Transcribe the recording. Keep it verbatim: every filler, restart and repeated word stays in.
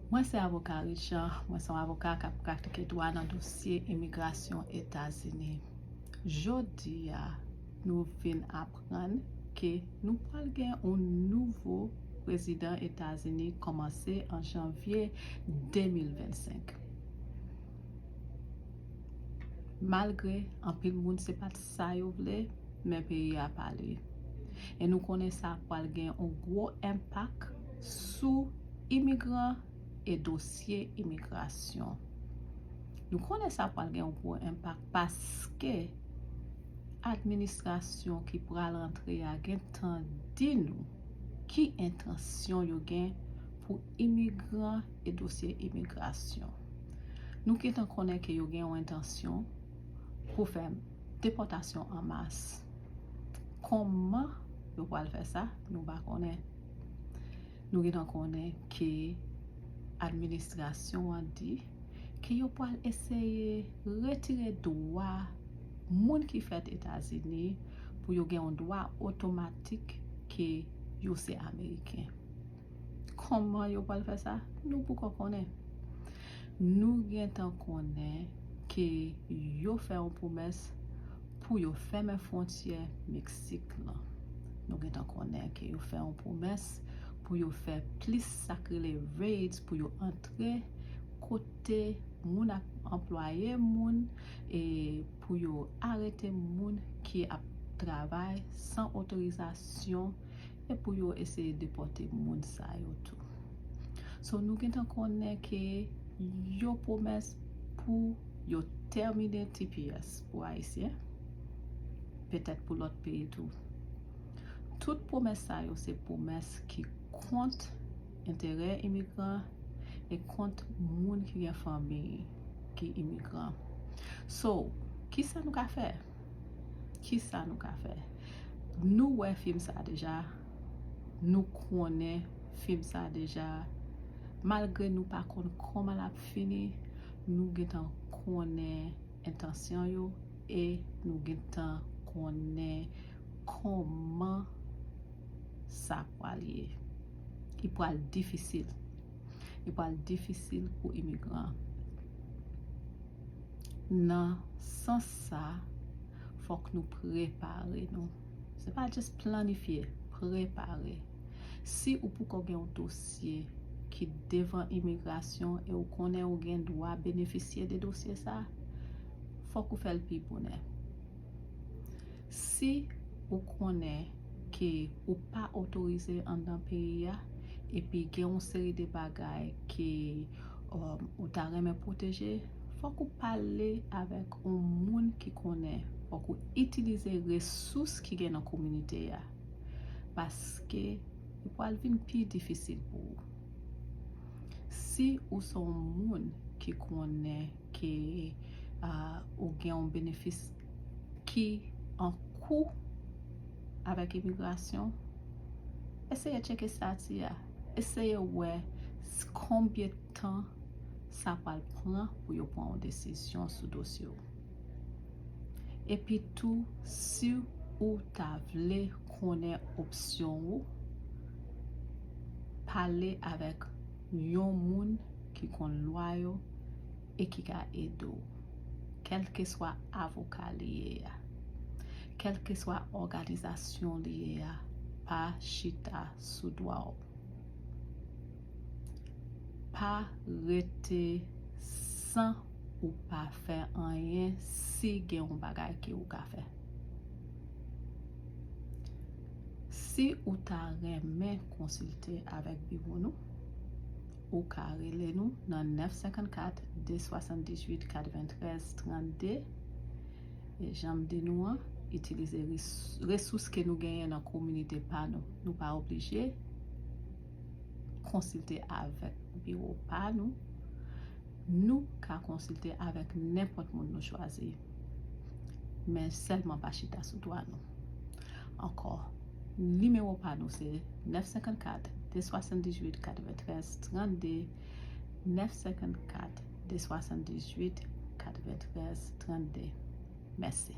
Mwen se avoka Richard, mwen se yon avoka k ap pratike dwa nan dosye imigrasyon Etazini. Jodi a, nou vin aprann ke nou pral gen yon nouvo prezidan Etazini kòmanse an janvye de mil vennsenk. Malgre anpil moun se pa t sa yo vle, men peyi a pale. E nou konnen sa pral gen yon gwo enpak sou imigran e dosye imigrasyon. Nou konnen sa pral gen yon gwo enpak paske administrasyon ki pral antre a gentan di nou ki entansyon yo gen pou imigran e dosye imigrasyon. Nou gentan konnen ke yo gen yon entansyon pou fè depòtasyon an mas. Kòman yo pral fè sa, nou pa konnen. Nou gentan konnen ke administrasyon an di ke yo pral eseye retire dwa moun ki fèt Etazini pou yo gen yon dwa otomatik ke yo se Ameriken. Kòman yo pral fè sa? Nou poko konnen. Nou gentan konnen ke yo fè yon pwomès pou yo fèmen fwontyè Meksik lan. Nou gentan konnen ke yo fè yon pwomès pou yo fè plis sa k rele raids, pou yo antre kote moun ap anplwaye moun e pou yo arete moun ki ap travay san otorizasyon e pou yo eseye depòte moun sa yo tou. So, nou gentan konnen ke yo pwomès pou yo tèmine T P S pou Ayisyen, petèt pou lòt peyi tou. Tout pwomès sa yo se pwomès ki kont enterè imigran e kont moun ki gen fanmi ki imigran. So, kisa nou ka fè? Kisa nou ka fè? Nou wè fim sa deja, nou konnen fim sa deja. Malgre nou pa konn kòman l ap fini, nou gentan konnen entansyon yo e nou gentan konnen kòman sa pral ye. Li pral difisil. Li pral difisil pou imigran. Nan sans sa, fòk nou prepare nou. Se pa just planifye, prepare. Si ou poko gen yon dosye ki devan imigrasyon e ou konnen ou gen dwa benefisye de dosye sa, fòk ou fè l pi bonè. Si ou konnen ke ou pa otorize anndan peyi a, epi gen yon seri de bagay ke, um, ou ta renmen pwoteje, fòk ou pale avèk yon moun ki konnen, fòk ou itilize resous ki gen nan kominote a. Paske li pral vin pi difisil pou ou. Si ou se yon moun ki konnen ke, ah, ou gen yon benefis ki an kou avèk imigrasyon, eseye tcheke estati a. Eseye wè s-, konbyen tan sa pral pran pou yo pran yon desizyon sou dosye w. Epi tou, si ou ta vle konnen opsyon ou, pale avèk yon moun ki konn lwa yo e ki ka ede w. Kèlkeswa avoka li ye a, kèlkeswa òganizasyon li ye a, pa chita sou dwa w. Pa rete san ou pa fè anyen si gen yon bagay ke ou ka fè. Si ou ta renmen konsilte avèk biwo nou, ou ka rele nou nan nèf senkannkat, de swasanndizuit, katreventrèz, trannde. E jan m di nou an, itilize res-, resous ke nou genyen nan kominote pa nou. Nou pa oblije konsilte avèk biwo pa nou. Nou ka konsilte avèk nenpòt moun nou chwazi. Men sèlman pa chita sou dwa nou. Ankò, nimewo pa nou se nèf senkannkat, de swasanndizuit, katreventrèz, trannde, nèf senkannkat, de swasanndizuit, katreventrèz, trannde. Mèsi.